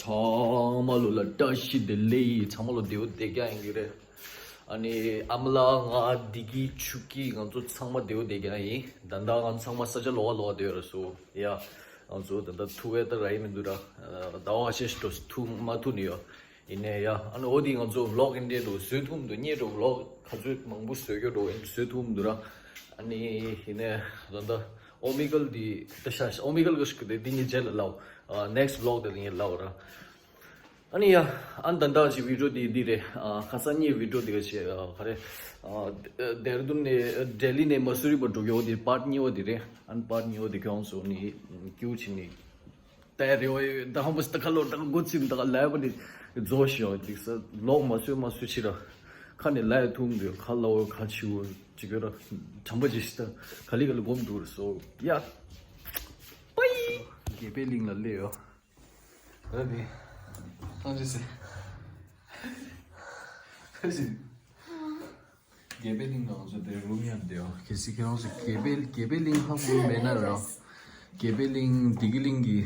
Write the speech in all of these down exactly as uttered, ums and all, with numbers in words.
ཚང་མ་ལོ་ལ་བཀྲ་ཤིས་བདེ་ལེགས། ཚང་མ་ལོ་བདེ་པོ་བདེ་རྐྱང་ཡིན་གྱི་རེད། ཨ་ནི་ཨ་མ་ལགས། ང་བདེ་སྐྱིད་ཆོས་སྐྱིད། ང་ཚོ་ཚང་མ་བདེ་པོ་བདེ་རྐྱང་ཡིན། ད་ལྟ་ང་ཚང་མ་ས་ཆ་ལོགས་ཀ་ལོགས་ཀ་བསྡད་ཡོད་རེད་སོ། ཡ། ང་ཚོ་ད་ལྟ་ཐུག་པ་ད་རག་གི་མི་འདུག་ར། ཟླ་བ་ཁ་ཤས་ཤིག་འགྲོ་ཐུག་མ་ཐུག་ནི་ཡོད། ཡིན་ནའི་ཡ། ཨ་ནི་འོ་དེ་ང་ཚོ་ཝི་ལོག་ཨིན་ཌི་ཡ་འགྲོ་བཟོས་ཐུབ་མི་འདུག་སྔོན་འགྲོ་ཝི་ལོག་ག་ཚོད་མང་པོ་བཟོས་ཀྱི་འགྲོ་བཟོས་ཐུབ་མི་འདུག་ར། ཨ་ནི་ཡིན་ནའི་ད་ལྟ་ཨོ་མི་ཀལ་དེ་ད་ཤ་ཨོ་མི་ཀལ་ག་ཞིག་དེ་དེ་ངའི་རྗེས་ལ་ལབ། ཨ་ནེག་སི་ཊི་ཝི་ལོག་དེ་ལ་ངས་ལབ་ར། ཨ་ནི་ཡ། ཨ་ནི་ད་ལྟ་ཅིག་བི་ཌི་ཡོ་དེ་འདི་རེད། ཨ་ཁ་སང་གཉིས་བི་ཌི་ཡོ་དེ་ག་ཞིག་ཨ་ག་རེ། ཨ་ཌེ་ར་ལྡུན་ནས་ལྡི་ལི་ནས་མ་སུ་རི་བར་འགྲོ་རྒྱུ་འོ་དེ་པཱར་ཊི་གཉིས་པ་དེ་རེད། ཨ་ནི་པཱར་ཊི་གཉིས་པ་དེ་གྱོང་སོང་ནི་ཀྱུ་ཆི་ནི། ད་རེ་བ་ད་ཧམ་པ་སི་ད་ཁ་ལོ་ད་ག་འགོ་ཚིམ་ད་ག་ལབ་པ་ནི་རྫོགས་ཤིང་འཇིག་ས་ལོག་མ་སོད་མ་སོད་ཕྱི་ར། ཁ་ནས་ལབ་ཐུབ་འདུག་ཁ་ལ་འོ་ཁ་ཆུ་འོ་ཅིག་ག་ར་དྲན་པ་ཅིག་ཤི་ད་ག་ལི་ག་ལི་སྒོམ་འགྲོ་རེད་སོ། ཡ། པའི། དགེ་འཕེལ་གླིང་ལ་སླེབས་ཡོད། ད་ནི། ཐང་ཅི་སི། ཐང་ཅི། དགེ་འཕེལ་གླིང་ལ་ང་ཚོ་དེ་རུམ་ཡང་བསྡད་ཡོད། གལ་སྲིད་ཁྱེད་རང་ཚོ་དགེ་འཕེལ་དགེ་འཕེལ་གླིང་ཧ་གོ་མེད་ན་ར། དགེ་འཕེལ་གླིང་བདེ་སྐྱིད་གླིང་གི་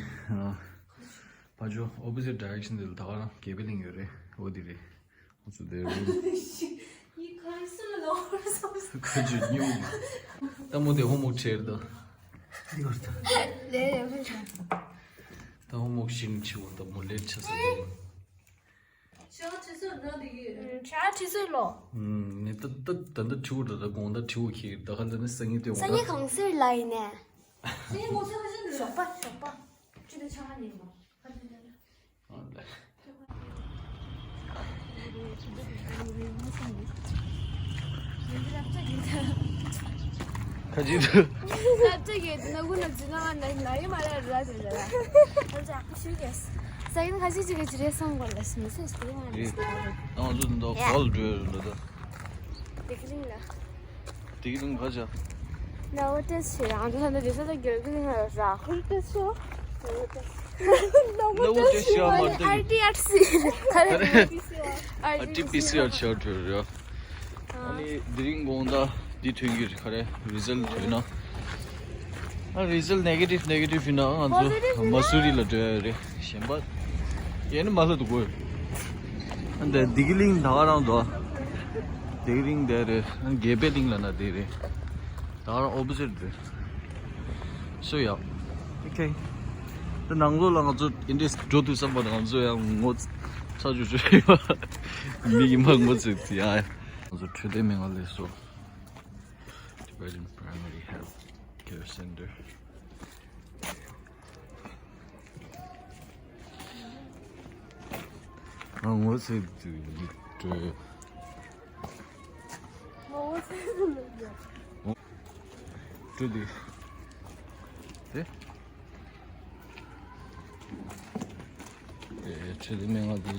ཕར་ཕྱོགས་ཨོ་པོ་ཟིཊ་ཌའི་རེག་ཤན་དེ་ལ་ད་ག་རང་དགེ་འཕེལ་གླིང་ཡོད་རེད། འོ་དེ་རེད། ང་ཚོ་དེ་རུམ། ཁ་ཅིག་སྨྱོ། ད་མོ་དེ་ཧོམ་ཝོག་བྱས་རེད་ད། ད་ཧོམ་ཝོག་ཤིན་ཆེ་བོ་ད་མོ་ལེ་ཆ་ས་དེ། ཤ་ཁྲི་སོ་འགྲོ་འདི་གི། ཤ་ཁྲི་སོ་ལོ། ནི་ད་ད་ད་ད་ཁྲི་བོ་ད་ད་དགོང་ད་ཁྲི་བོ་ཁྱེར་ད་ཁ་ལ་ནི་སང་ཉིན་དེ་འོང་ད། སང་ཉིན་གང་སེར་ལ་ཡིན་ནས། སང་ཉིན་ངོ་ཚ་བ་ཞིག་འདུག་ཞོགས་པ་ཞོགས་པ། ཁྲི་ད་ཆ་མ་ཉན་མོ། ཨ་ལེ། ཁ་ཅིག་ཏུ། ཁ་ཅིག་གི་ནག་ཁུ་ནག་ཅི་ན་ན་ཡི་མ་རེད་ར་དེ་ར། ཁ་ཅིག་ཨ་ཁུ་ཤུ་གེས། ས་ཡིན་ཁ་ཅིག་ཅིག་གི་ཅི་རེད་སོང་གོ་ལ་སི་མི་སེ་སི་ཡང་རེད། ང་ཚོ་འདི་གོལ་འགྲོ་ལ་ད། དེ་ཀི་ལིང་ལ། དེ་ཀི་ལིང་ཁ་ཅིག་ནའོ་ཊེས་ཤི་རང་ཚོ་ད་རེ་ས་ད་གྱོད་ཀི་ལིང་ལ་ར་ཁུལ་ཏེ་ཤོ། ནའོ་ཊེས་ཤི་ཡ་མ་ཏེ། ཨར་ཊི་ཨར་སི། ཨར་ཊི་པི་སི་ཨར་ཆར་ཏུ་ར། ཨ་ནི་དེ་རིང་དགོང་དག་འདི་ཐོན་གྱི་རེད། ག་རེ་རི་ཛལ་ཐོན་ན། ཨ་རི་ཛལ་ནེ་གེ་ཊིབ་ནེ་གེ་ཊིབ་ཡིན་ན་ང་ཚོ་མ་སུ་རི་ལ་འགྲོ་ཡ་རེད། གཞན་པ་ཡན་ནི་མ་ལྷ་འདུག་གོ། ཨ་འདི་དེ་ཀི་ལིང་ད་ག་རང་འདུག་དེ་ཀི་ལིང་དེ་རེད། ཨ་དགེ་འཕེལ་གླིང་ལ་ན་དེ་རེད། ད་ག་རང་ཨོ་པོ་ཟིཊ་རེད། སོ་ཡ། ཨོ་ཁེ། ད་ནང་ལོགས་ལ་ང་ཚོ་ཨིན་ཌི་ཡ་འགྲོ་ཐུབ་བསམ་པ་ང་ཚོ་ཡང་ངོ་ཚ་ཆུ་ཆུ་ཡོད། མི་ཡིན་པ་ངོ་ཚ་ཡ། ང་ཚོ་འཕྲོད་བསྟེན་མི་ང་ལས་སོ། Tibetan Primary Health Care Center. ང་ངོ་ཚ་དུས་འགྲོ། ངོ་ཚ་དུས་འགྲོ། འགྲོ་དུས། དེ། ཨེ་ཁྲོད་དུ་སྨན་ཁང་དེ་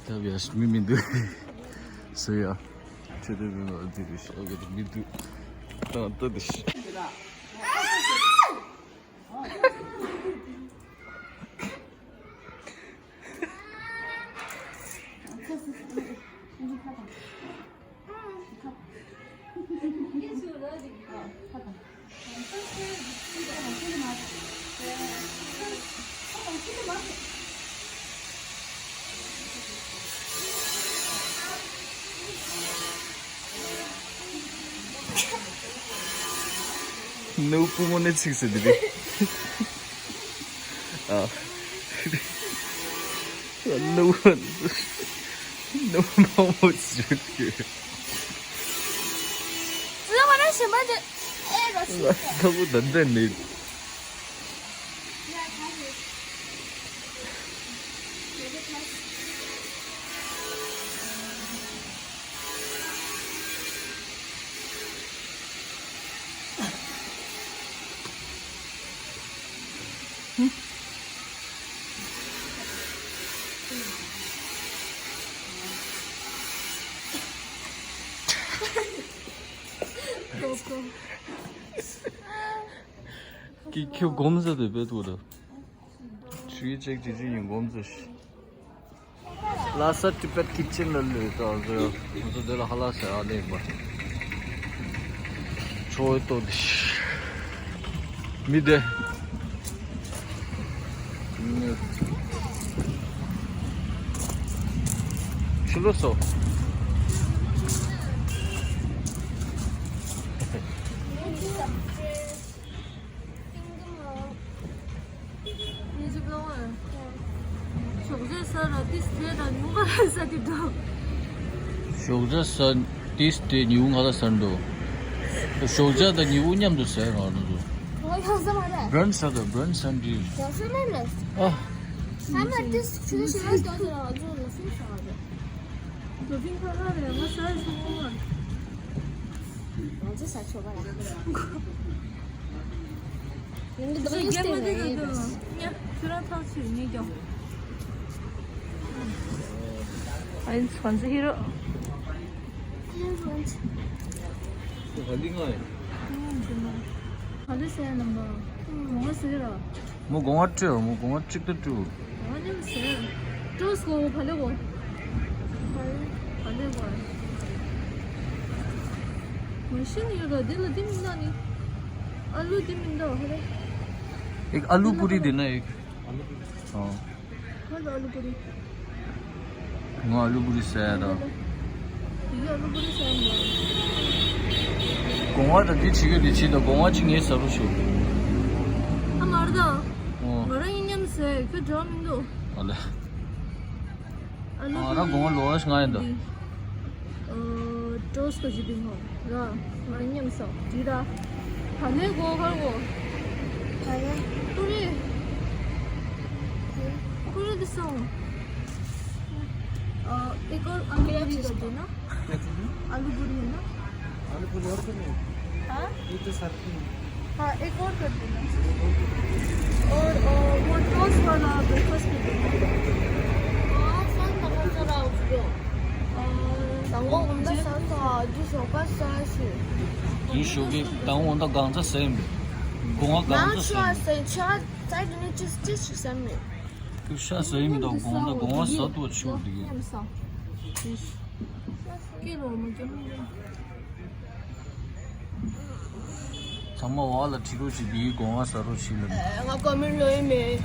ལྟ་བུ་ཡ་ཞིག་མི་མི་འདུག་སུ་ཡ། ཁྲོད་དུ་སྨན་ཁང་དེ་ལྟ་བུ་ཡ་མི་འདུག་ད་ལྟ་དེ་ཞིག་ནུ་བུ་མོ་ནི་ཚིག་ཟེར་དེ་རེད། ཨ། ནུ་བུ། ནུ་བུ་མང་པོ་ཞིག་ཡོད། ཙི་མ་ན་ཞིམ་པ་འདི་ཨེ་རོ་ཞིམ། ནུ་བུ་ད་འདི་ནི། ཀི་ཁྱོད་སྒོམ་ཟ་དེ་བེད་དུ་ར། ཆུའི་ཅེག་ཅི་ཅི་ཡིན་སྒོམ་ཟ་ཤི། ལྷ་ས་ཊི་བེཊ་ཁི་ཆེན་ལ་ལོས་དང་ཟེར། ང་ཚོ་འདི་ལ་ཧ་ལ་ཟེར་ཨ་ལེ་བ། ཆོས་ཏོ་དི་ཤི། མི་དེ། ཆུ་ལོ་སོ། ཞོགས་ཇ་ཟ་ར་ཏིས་དེ་དང་ཉུང་ག་ཟ་དེ་འགྲོ། ཞོགས་ཇ་ཟ་ཏིས་དེ་ཉིའུ་ང་ལ་ཟ་འགྲོ། ཞོགས་ཇ་དང་ཉིའུ་མཉམ་དུ་ཟ་ར་འགྲོ། ཁོ་ཡང་ཟ་མ་རེད། བྲན་ཟ་དང་བྲན་ཟ་འདི། ཡང་ཟ་མ་རེད། ཨ། ཟ་མ་ཏིས་ཆུ་ཞིག་ལ་ཏོ་ཟ་ར་ང་ཚོ་ལ་སུ་ཟ་ར། ང་ཚོ་ཟ་ཆོག་ག་ར། ཡང་འདི་རྒྱ་མི་འདི་ལ་འདུག་ཉ་ཁྱོད་རང་ཐག་ཆོད་ངས་ཀྱང་། ཨ་ཡིན་ཚོན་རྩི་ཧི་རོ། ཧ་ལི་ང་ཡིན། ག་ལེ་སེ་ནམ་པ་མོ་ཟེར་ར། མོ་གོང་བ་སྤྲད་ར། མོ་གོང་བ་གཅིག་ཏུ་སྤྲོད། ང་མཉམ་ཟེར། ཀྲོས་གོ་བ་ལེ་གོ། བ་ལེ་གོ། མ་ཤི་ནི་ཡོད་ར་འདི་ལ་འདི་མི་འདའ་ནི། ཨ་ལུ་འདི་མི་འདའ་ཧ་རེ། ཨེག་ཨ་ལུ་པུ་རི་འདི་ན་ཨེག་ཨ། ཁ་ལ་ཨ་ལུ་པུ་རི། ང་ཨ་ལུ་པུ་རི་ཟ་ཡ་ད། ཡ་ཨ་ལུ་པུ་རི་ཟ་ཡ་མ། གོང་བ་ད་འདི་བྱེད་ཀྱི་འདི་བྱེད་ད་གོང་བ་ཅིག་ངས་ཟ་རོ་ཞུ། ཨ་མ་རེད་ད། ཨོ། ང་རང་ཡིན་མཉམ་ཟས་ཁྱོད་འགྲོ་མི་འདུག་ཨ་ལེ། ཨ་ལུ་ང་རང་གོང་བ་ལོ་ཨ་ང་ཡིན་ད། ཨོ། ཀྲོས་ཀ་ཇི་པིང་ཧོ། ར། ང་མཉམ་ཟ། འདི་ར། བ་ལེ་གོ་གར་གོ། བ་ལེ། ཀུ་རེ། ཀུ་རེ་འདི་སོང་། ཨ། ཨེ་ཀོར་ཨ་ལུ་པུ་རི་ག་དེ་ན། ཨ་ལུ་པུ་རི་ཡིན་ན། हाँ, एक और कर देना। और, अ, वो टोस्ट वाला ब्रेकफास्ट कर देना। དང་པོ་འོ་ན་ཟ་ས་འདི་ཞོགས་ཀ་ཟ་ཞིག་དེ་ཞོགས་ཀས་དང་པོ་འོ་ན་གང་ཚ་ཟ་ཡིན་པས། དགོང་བ་གང་ཚ་ཟ་ཡིན་པས། ཆ་ཟ་ཆ་ཟ་ནི་ཅི་ཅི་ཞིག་ཟ་མེད། དུ་ཤ་ཟ་ཡིན་མི་འདུག་དགོང་ན་དགོང་བ་ཟ་ཐུབ་པ་ཆུ་འདི་གི། ཚང་མ་བ་ལ་ཁྲིད་རོགས་བྱེད། འདིའི་སྒོ་ང་ཟ་རོགས་བྱེད་ལབ། ང་ཀོ་མེན་ལོ་ཡི་མེད།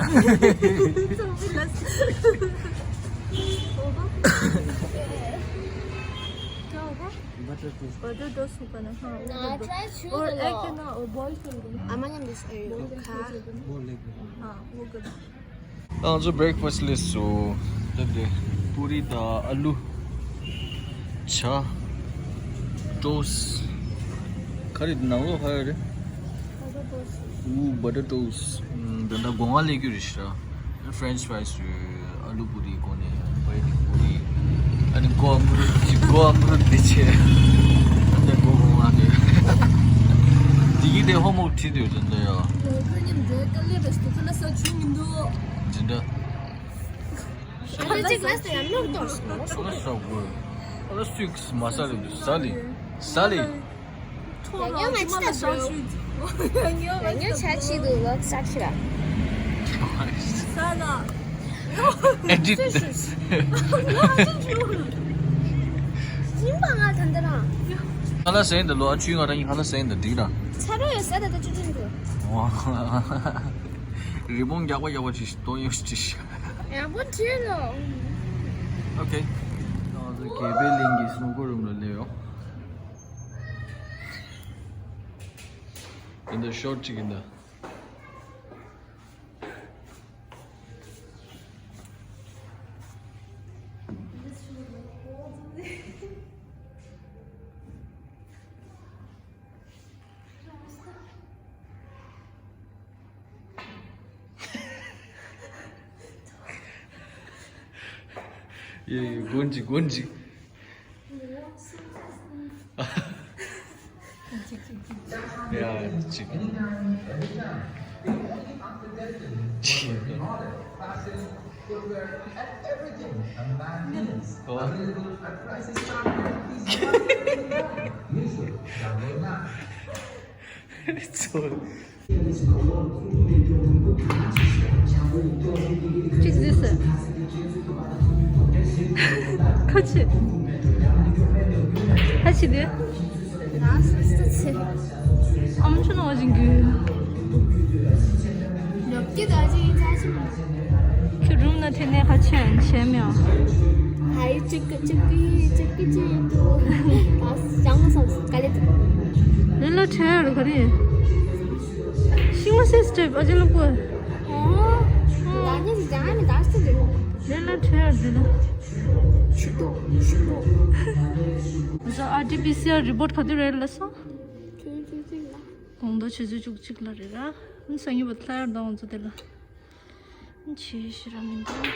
बटर टोस्ट। बटर टोस्ट का ना, हाँ, वो कर दो। और एक है ना, और बॉईल कर दो ना। ང་ཚོ་བྷི་རེག་ཕ་སི་ལས་སོ། ད་དེ་པུ་རི་དང་ཨ་ལུ། ཇ། ཊོས། ག་རེ་ནང་ལོགས་ག་རེ་རེད། ཨུ་བ་ཊར་ཊོས། འདི་འདྲ་སྒོ་ང་ལས་རྒྱུ་རེད་ཤག་ཕ་རེན་ཆི་ཕ་རའི་སི་རེད། ཨ་ལུ་པུ་རི་གོ་ནས་པའི་ནི་པུ་རི། ཨ་ནི་གོ་ཨ་མུ་རུ་ཅི་གོ་ཨ་མུ་རུ་འདི་ཆེ། ཨ་ནི་གོ་གོ་མ་དེ། དེ་གི་དེ་ཧོ་མོ་ཁྲིད་དུས་དེ་འདྲ་ཡ། ཁ་ཉིན་འདྲེ་དཀའ་ལས་རེད་ཟེར་ཁ་ལ་ས་ཆུ་མི་འདུག་དེ་འདྲ། ཨ་ལ་ཅིག་ལ་ས་ཡ་ནོར་དོ། ཨ་ལ་ས་གོ། ཨ་ལ་སུས་མ་ས་རེད་འདུག་ས་ལི། ས་ལི། ཡང་ཉོ་མ་ཆི་ད་ཞོ། ཡང་ཉོ་ཆ་ཆི་འདུག་ལོ་ས་ཆི་ར། ས་ལ། ཨེ་ཌིཊ། ཡིན་པ་ང་ད་འདི་རང་། ཧ་ལ་སེང་ད་ལོ་ཨ་ཆུའི་ང་རང་ཡིན་ཧ་ལ་སེང་ད་འགྲིག་ར། ཚ་རོ་ཡོད་ས་ད་ད་ཆུ་ཆུན་དུ། རི་བོང་རྒྱག་པ་རྒྱག་པ་ཅིག་སྟོན་ཡོད་ཅིག་ཡག་པོ་བྲིས་ལོ། ཨོ་ཁེ། ང་ཚོ་གད་པའི་གླིང་གི་སྣུམ་འཁོར་རུམ་ལ་སླེབས་ཡོད། ཡིན་ད་ཤོར་ཅིག་ཡིན་ད། ཡེ་ཡེ་གོན་ཅིག་གོན་ཅིག་ཡ་ཅིག་ཅིག་ཨོ། ཚོ། གཅིག་བཟོས་སོ། ཁ་ཆེ། ཁ་ཆེ་དེ། ཨམ་ཆུ་ནང་བཞིན་གྱི། ཡོད་ཀྱི་ད་ཅི་ཡིན་ཆ་ཞིག་མ། ཁྲིད་ནས་ཁ་ཆེན་ཆེན་མིའོ། ཧའི་ཅིག་ཅིག་ཅིག་ཅིག་ཅིག་ཅིག་འདུག་ཨ་ཅང་སོང་ག་ལེ་འདུག་ལེ་ལ་ཁྲེར་ག་རེ། ཤིང་མ་སེ་སྟེབ་ཨ་ཅེ་ལོ་ཀོ། ཨོ། ད་ནི་ཅང་མི་ད་སྟེ་འདུག་ལེ་ལ་ཁྲེར་འདི་ལ། ཆུ་ཏོ་ཆུ་ཏོ། ཟོ་ཨར་ཊི་པི་སི་ཨར་རི་པོར་ཊི་ག་དུས་རེད་ལ་སོང་། ཆུ་ཆུ་ཆུ་ལ། དགོང་དྲོ་ཆུ་ཚོད་བཅུ་གཅིག་ལ་རེད་ར། སང་ཉིན་བུ་ཐལ་ཡར་དང་ང་ཚོ་དེ་ལ། ཆེ་ཞེ་ར་མི་འདུག་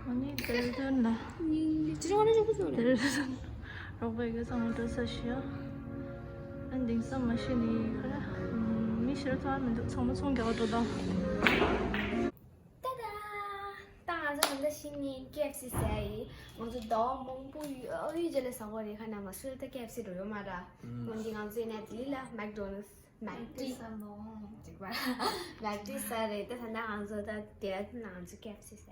ཨ་ནི་དེར་དོན་ལ། ཅི་རང་རེ་ཞོག་པོ་ཟོ་རེ། དེར་དོན་རོགས་པ་ཡི་གེ་ཚང་མ་འགྲོ་ས་ཞིག་ཡ། ཨ་འདིང་ས་མ་ཤེས་ནི་ཁ་ར། མི་ཤེས་ར་ཚང་མ་མི་འདུག་ཚང་མ་ཚོང་རྒྱག་འགྲོ་དང་། ཏ་ཏ། ད་ང་ཚོ་ད་ལྟ་ཤི་ནི་ཀེ་ཨེཕ་སི་ཟ་ཡི། ང་ཚོ་ཟླ་བ་མང་པོ་ཡོད་ཡོད་རྗེས་ལ་ཟ་བ་རེད། ཁ་ན་མ་སུ་ད་ཀེ་ཨེཕ་སི་འགྲོ་ཡོད་མ་ར། འོན་ཏེ་ང་ཚོ་ཡིན་ན་ལྡི་ལི་ལ་མེག་ཌོ་ནལ་སི། མེག་ཌི། ཅིག་པ། མེག་ཌི་ཟ་རེད། ད་ད་ལྟ་ང་ཚོ་ད་དེ་ལ་ང་ཚོ་ཀེ་ཨེཕ་སི་ཟ་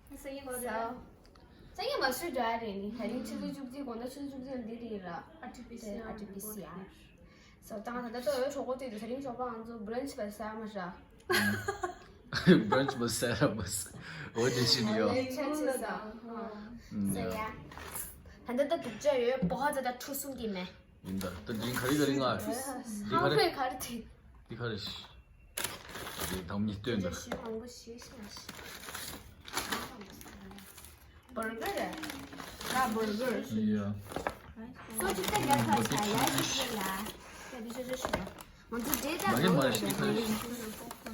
ཡི། སང་ཉིན་མ་ཟ། སང་ཉིན་མ་སུ་འགྲོ་ཡ་རེད་ནི། ད་རིང་ཆུ་ཚོད་བཅུ་གཅིག་དགོང་དྲོ་ཆུ་ཚོད་བཅུ་གཅིག་འདི་རེད་ར། ཨར་ཊི་པི་སི་ཨར། ཨར་ཊི་པི་སི་ཨར། སོ་ད་ང་ད་ལྟ་ཏོ་ཡོད་གྲོགས་པོ་དེ་དུ་ད་རིང་ཞོགས་པ་ང་ཚོ་བྷི་རན་ཆི་བ་ཟ་མ་ཧྲ། བྷི་རན་ཆི་བ་ཟ་ར་བ་ཟ། འོ་དེ་ཤི་ནི་ཡོ། ཆ་ཆེ་ས། ཟ་ཡ། ད་ལྟ་ད་སྡུག་ཅག་ཡོད་པོ་ཧ་ད་ད་ཁྲུ་གསུམ་གྱི་མེ། ཡིན་ད། ད་འདི་ག་རེ་ག་རེ་ང་། འདི་ག་རེ། ཧ་ཧེ་ག་རེ་དེ། འདི་ག་རེ་ཤི། འདི་དང་མི་སྟོན་ད། ཤི་མང་པོ་ཤི་ཤི་ན་ཤི། བར་གར་རེད། ད་བར་གར། ཡ། སོ་ཅིག་ད་རྒྱ་ཁ་ཆ་ཡ་ཅིག་རེད་ལ། ད་འདི་ཤོ་ཤོ་ཤོ། ང་ཚོ་འདྲེ་ད་མ་རེད་མ་རེད།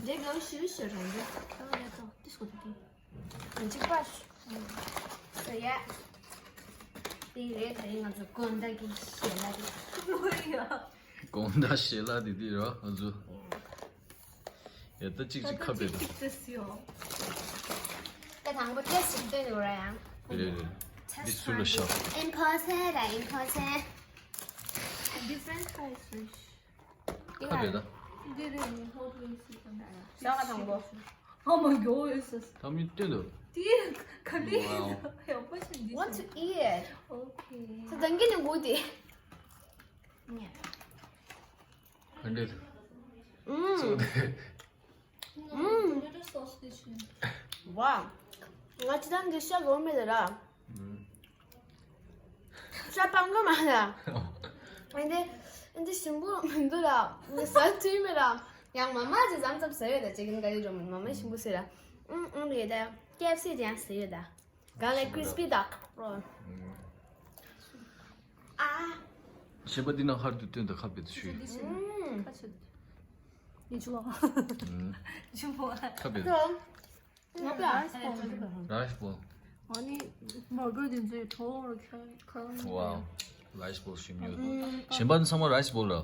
འདི་ག་རེ་ཤི། འདྲེ་ག་ཤི་ཤི་རེད་འདི། ད་ཡ་ད་ཏིས་གོ་ཏི། གཅིག་པ། སོ་ཡ། དེ་རེད། ད་རིང་ང་ཚོ་དགོང་དག་གི་ཞལ་ལག་དེ། ཨོ་ཡ། དགོང་དག་ཞལ་ལག་དེ་དེ་ར་ང་ཚོ། ཡ་ད་གཅིག་གཅིག་ཁ་བེད་ད། ད་དང་པོ་ཏེས་ཅིག་སྟོན་འདུག་ར་ཡང་། རེད་རེད། འདི་ཚུར་ལ་ཤོག་ཨིམ་ཕོར་ཊེན་ཊི་ར་ཨིམ་ཕོར་ཊེན་ཊི། འདི་ཕ་རེན་ཆི་ཕ་རའི་སི་རེད། ཁ་བེད་ད། འདི་རེད་ནི་ཧོ་ཊི་ཝིང་སི་དང་། ཟ་ག་དང་པོ། ཨོ་མའི་གོཌ། ད་མི་སྟོན་ད། དེ་ག་ལེ། ཝའོ། ཡག་པོ་ཞིག་འདི། Want to eat it. Okay. ད་དང་གི་ནི་གོ་དེ། ཉེ། ག་འདྲ། ཨུམ། ཚོ་དེ། ཨུམ། ཊོ་མེ་ཊོ་སོ་སི་དེ་ཆུ། ཝའོ། ང་ཅི་དང་འདི་ཤ་གོ་མེད་ད་ར། ཤ་སྤང་གི་མ་ར། ཨ་འདི་ཨ་འདི་ཞིམ་པོ་མི་འདུག་ར། འདི་ཟ་དུས་མེད་ར། ཡང་མ་མ་ཅི་ཙམ་ཙམ་ཟ་ཡོད་ད། ཅི་གིན་ག་རེ་རོ་མ་མ་ཞིམ་པོ་ཟོས་ར། ཨུམ་ཨུམ་རེད་ད། ཀེ་ཨེཕ་སི་དེ་ཡང་ཟ་ཡོད་ད། ག་ལེ་ཀྲིས་པི་ཌག་རོ། ཨ། ཞེས་པ་འདི་ནང་ཧར་དུ་སྟོན་ད་ཁ་བེད་ད་ཞུས། ཨུམ། ཁ་ཆེ། ཡིན་ཆུ་བ། ཨུམ། ཆུ་བ། ཁ་བེད་ད། ང་པ། རའི་སི་བོལ། རའི་སི་བོལ། ཨ་ནི་བར་གར་དེ་ཚོའི་ཐོག་ཁ་ཁ། ཝའོ། རའི་སི་བོལ་ཞིམ་ཡོད། གཞན་པ་ཚང་མ་རའི་སི་བོལ་ར། ཨ་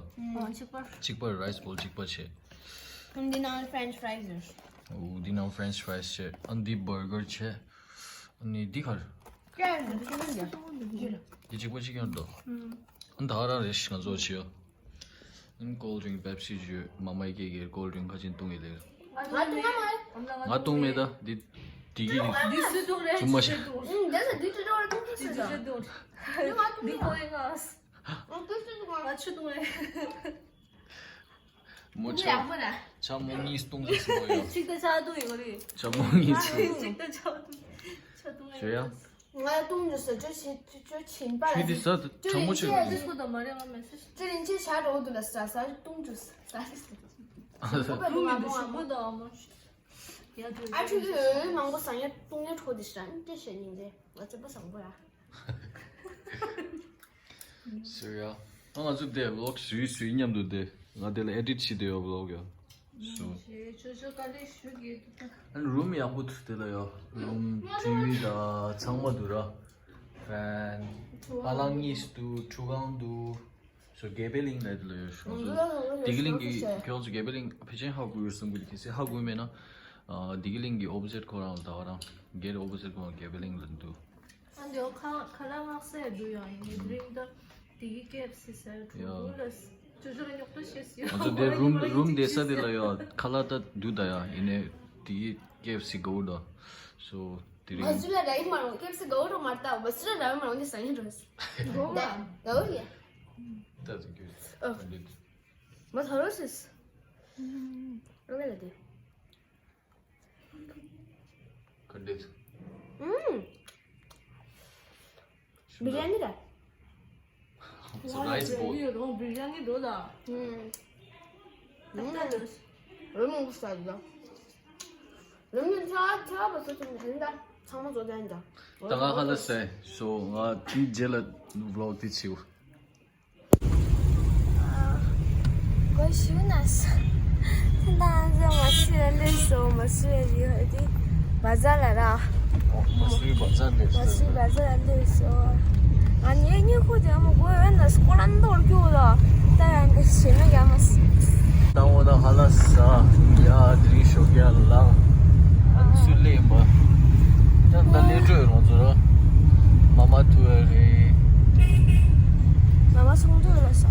གཅིག་པ། གཅིག་པ་རའི་སི་བོལ་གཅིག་པ་བྱས། འདི་ནང་ཕ་རེན་ཆི་ཕ་རའི་སི་ཡོད། འོ་འདི་ནང་ཕ་རེན་ཆི་ཕ་རའི་སི་བྱས། ཨ་འདི་བར་གར་བྱས། ཨ་ནི་འདི་ག་རེ། འདི་གཅིག་པ་གཅིག་ཡང་འདུག་ཨ་ད་ག་རང་རེད་ཤི་ང་ཚོ་བྱས་ཡོད། ཨ་ནི་ཀོལ་ཌི་རིང་པེབ་སི་བརྗོད། མ་མའི་སྐད་ཀྱི་ཀོལ་ཌི་རིང་ཁ་ཆེན་བཏུང་ཡི་ལེ། ང་བཏུང་མ་མ། ང་བཏུང་མེད་ད། འདི་འདི་གི་འདི་སུས་བཏུང་རེད། བཙུན་མ་ཞིག་ཨུམ། དེ་ཚོ་འདི་ཅི་འདྲ་བ་བཏུང་ཐུབ་ཟེར་ད། འདི་ང་བཏུང་མེད་ད། འདི་ཁོ་ཡིན་ང་། ང་བཏུང་ཐུབ་ཟེར་ང་། ང་ཆུ་བཏུང་རེད། མོ་ཆ་ཡག་པོ་ར། ཆ་མོ་གཉིས་བཏུང་ཟེར་སོང་ཡོད། གཅིག་ད་ཆ་བཏུང་ཡོད་རེད། ཆ་མོ་གཉིས་བཏུང་། གཅིག་ད་ཆ་བཏུང་། ཆ་བཏུང་ཡོད། ཞོ་ཡ། ང་ལ་བཏུང་འཇུ་ཟེར། ཅོ་ཆིན་ཅོ་ཆིན་པ་ལ། ཁྱོད་འདི་ཟ་ཐང་མོ་ཆོད་ཀྱི་འདི་འདུག་སུ་དང་མ་རེད། ང་མེད་ས་ཞིག་ཅོ་རིན་ཆེན་ཞག་འགྲོ་འདུག་ལ་ཟ་ཟ་བཏུང་འཇུ་ཟ་ཟ་ཟ། ཨ་ཟ་བཏུང་མི་འདུག་ཞུ་གོ་དང་མོ། ཡ་ཅོ་ཨ་ཆུ་ཡོད་མང་པོ་ཟ་ཡ་བཏུང་ཡ་འཕྲོ་འདི་ཤ་འདི་ཤ་ཉིན་རེ་ང་ཚོ་པ་བཟང་པོ་ཡ། ཟེར་ཡ། ཨ་ང་ཚོ་དེ་ཝི་ལོག་བཟོས་བཟོས་མཉམ་དུ་དེ་ང་དེ་ལ་ཨེ་ཌིཊ་བྱེད་དེ་ཡོད་ཝི་ལོག་ཡ། སོ། ཞེས་ཅོ་ཅོ་དཀའ་ལས་ཞུ་གི་འདུག་ཨ་ནི་རུམ་ཡག་པོ་འདུག་དེ་ལ་ཡ། རུམ་ཊི་ཝི་ད་ཚང་མ་འདུག་ར། ཕན། པ་ལང་གཉིས་འདུག་ཁྲུས་ཁང་འདུག་སོ་དགེ་འཕེལ་གླིང་ལ་དེ་ལ་ཡོད་ཤོག་སོ་དགེ་འཕེལ་གླིང་གི་ཁྱོད་ཚོ་དགེ་འཕེལ་གླིང་ཕལ་ཆེར་ཧ་གོ་ཡོད་བསམ་གི་འདུག་གལ་སྲིད་ཧ་གོ་མེད་ན། ཨ་དགེ་འཕེལ་གླིང་གི་ཨོ་པོ་ཟིཊ་ཁོ་རང་ལ་ད་ག་རང་སྒེར་ཨོ་པོ་ཟིཊ་ཁོ་རང་དགེ་འཕེལ་གླིང་ལ་འདུག་ཨ་འདི་ཁ་ཁ་ལག་མངགས་ས་ཡ་འདུག་ཡང་ཡིན་ནའི་རིང་ད་དེ་གི་ཀེ་ཨེཕ་སི་ཟེར་ཡ། ཡ་འདུག་ལ་ཅོ་ཅོ་ལ་རྙོག་དྲ་བཤད་སྲིད་ཡ། ང་ཚོ་དེ་རུམ་རུམ་བསྡད་ས་དེ་ལ་ཡ་ཁ་ལག་ད་འདུག་ད་ཡ། ཡིན་ནའི་དེ་གི་ཀེ་ཨེཕ་སི་དགའ་བོ་འདུག་སོ་དེ་རིང་། མ་ཟུ་ལ་ར་ཡིན་མ་རུང་ཀེ་ཨེཕ་སི་དགའ་བོ་འགྲོ་མ་ལྟ་མ་ཟུ་ལ་ར་ཡིན་མ་རུང་དེ་ཟ་ཡ་འགྲོ་ཟེར། དགའ་བོ་ཡ། That's good. ཨ། མ་ཐོ་རོ་སིས། རོ་བེ་ལ་དེ། Biryani རེད། It's a rice bowl. ཡོད་རུང་བི་རི་ཡ་ནི་འགྲོ་ད། ཨུམ། ད་ལྟ་ལོས། རི་མོ་ས་ལ། རི་མོ་ཚ་ཚ་བ་ཚ་ཚ་མི་ད། ཚང་མ་ཚོ་ད་ཡིན་ད། ད་ང་ཧ་ལ་སེ་ཤོ་ང་དེའི་རྗེས་ལ་vlog དེ་བྱེད། གོ་ཞུ་ན་སོ། ད་ང་ཚོ་མ་སུ་ཡ་ལས་སོ་མ་སུ་ཡ་ཡོད་དེ། བ་ཛར་ལ་ར། མ་སུའི་བ་ཛར་ལས་མ་སུའི་བ་ཛར་ལ་སླེབས་སོང་། ང་ཉེ་ཉེ་ཁུ་དེ་མོ་གོ་ཡོད་ན་སྐོར་ལ་འདོར་རྒྱུ་ལ། ད་ཡང་འདི་ཞེ་མེད་ཡ་མ་སི། ད་འོ་ད་ཧ་ལ་ས་ཡ་དེ་རིང་ཞོགས་ཀས་ལངས། ཨ་ཚུར་སླེབས་པ། ད་ད་ལས་སྤྲོད་ང་ཚོ་ར། མ་མ་ཐུ་ཨེ་རེད། མ་མ་སོང་དུས་ལ་ས།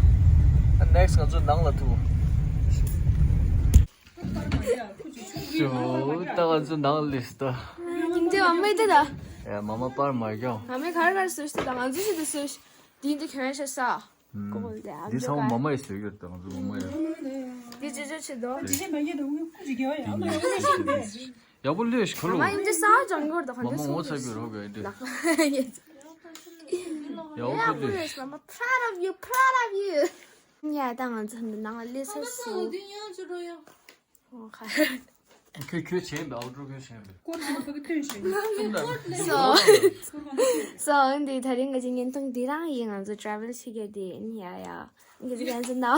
ཨ་next ང་ཚོ་ནང་ལ་ཐུག་ཞོ་ད་ང་ཚོ་ནང་ལིས་ཏོ། ཡིན་དེ་བ་མེད་དེ་ད། ཡ་མ་མ་པར་མ་གྱོང་། ང་མེད་གར་གར་སུ་ཞིག་ད་ང་ཚོ་ཞིག་ཏུ་སུ་ཞིག་དེ་འདི་ཁྱོད་ཤ་ས། ཀོ་ལ་འདི་ཚང་མ་མ་ཡི་སུ་ཡོད་ད་ང་ཚོ་མ་མ་ཡོད། དེ་ཅི་ཅི་ཆེ་དོ། དེ་ཅི་མ་ཡི་དོ་ངུ་ཀུ་ཅི་གྱོ་ཡ་མ་ཡོད་ལེ་ཤིན་དེ། ཡག་པོ་ལོས་ཤི་ཁ་ལོ། མ་ཡིན་དེ་ས་ཇང་གོར་ད་ཁོ་མ་འདི་མ་ངོ་ཚ་གྱོ་རོགས་ག་ཡི་དེ། ཡག་པོ་ལོས། མ་proud of you, proud of you. ཡ་ད་ང་ཚོ་འདི་ནང་ལ་སླེབས་ཚར་སོང་། ཨོ་ཁ། ཁྱོད་ཁྱོད་བྱས་པའི་ཨའུ་ཊོ་ཁྱོད་བྱས་པའི། སྐོར་ཚོ་ཕ་གི་ཐོན་ཞིང་། སོ། སོ་འདི་ད་རིང་གི་བརྙན་ཐུང་འདི་རང་ཡིན། ང་ཚོ་travel བྱེད་མཁན་དེ་ཡིན་ཡ་ཡ། འདི་ཚོ་ང་ཚོ་ནའོ་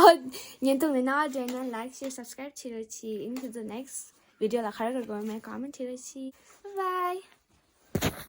བརྙན་ཐུང་འདི་ནའོ་འདྲ་ན་like, share, subscribe བྱེད་རོགས་གྱིས། ཨིན་ཁྱོད་ཚོ་next video ལ་ག་རེ་ག་རེ་དགོས་མེད་comment བྱེད་རོགས་གྱིས། Bye bye.